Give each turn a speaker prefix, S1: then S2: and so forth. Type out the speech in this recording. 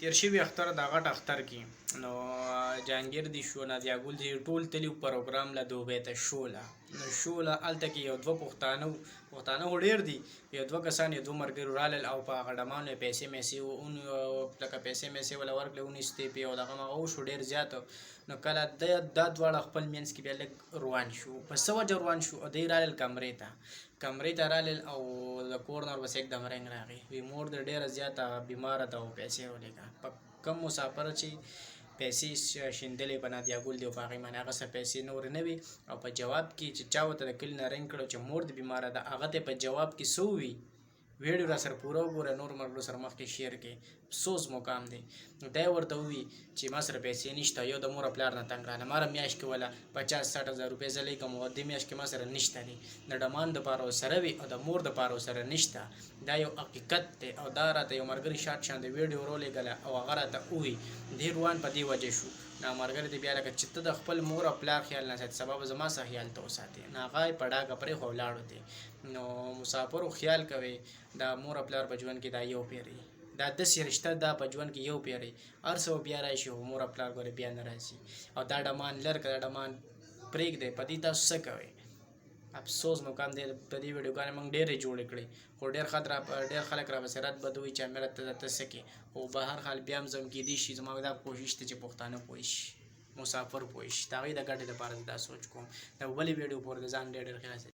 S1: تیر شوي اختر دا غټ اختر کې نو جهانګیر دی شو، نادیا ګل دی، ټول تلي پروګرام له دوبۍ ته شوله. نو شوله هلته کې یو دوه پښتانه وو، پښتانه خو ډېر دي، یو دوه کسان، یو دوه ملګرو رالل او په هغه ډمانو یې پیسې میسې لکه پیسې میسې وله ورکړې، ونیستې پې او دغه مغه وشو ډېر زیات. نو کله دا دواړه خپل منځ کې بیا لږ روان شو، په څه وجه روان شو او دی رالل کمرې ته، کمرې ته رالل او د کور نه ورپسې یکدم رنګ راغی، وی مور دې ډېره زیاته بیماره ده او پیسې راولېږه. په کوم مسافر چې پیسې شیندلې په نادیا ګل دی او په هغې باندې هغه څه پیسې نورې نه وي او په جواب کې چې چا ورته د کلي نه رنګ کړو چې مور دې بیماره ده، هغه ته په جواب کې څه ووي؟ ویډیو را سره پوره وګوره، نور ملګرو سره مخکې شیر کې. افسوس مقام دی. نو دی ورته ووي چې ما سره پیسې نشته، یو د مور او پلار نه تنګ راغله، ما میاشت کې ولا 50 60 هزار روپۍ زه لېږم او دې میاشت کې ما سره نشته دی. د ډمان دپاره ورسره وي او د مور دپاره ورسره نشته. دا یو حقیقت دی او دا راته یو ملګري شارټ شان د ویډیو ورولېږله او هغه راته ووي دی روان په دې وجه شو. نو ملګری دی بیا لکه چې ته د خپل مور او پلار خیال نه ساتې، سبا به زما څه خیال ته وساتې؟ نو هغه یې په ډاګه پرېښو او لاړو دی. نو مسافرو خیال کوي، دا مور او پلار په ژوند کې دا یو پیری، دا داسې رشته دا په ژوند کې یو پیری، هر څه بیا راشي خو مور او پلار ګورې بیا نه راځي. او دا ډمان لر که دا ډمان پرېږدئ، په دې تاسو څه کوئ؟ افسوس مقام دی. په دې ویډیوګانې موږ ډېرې جوړې کړې خو ډېر خلک را ډېر خلک را پسې رد بد وایي چې امیره ته ته څه کې. خو به هر حال بیا هم زم کېدی شي، زما دا کوشش دی چې پښتانه پوه شي، مسافر پوه شي، د هغوی د ګټې لپاره زه دا سوچ کوم. د بلې ویډیو پورې د ځان ډېر ډېر خیال ساتئ.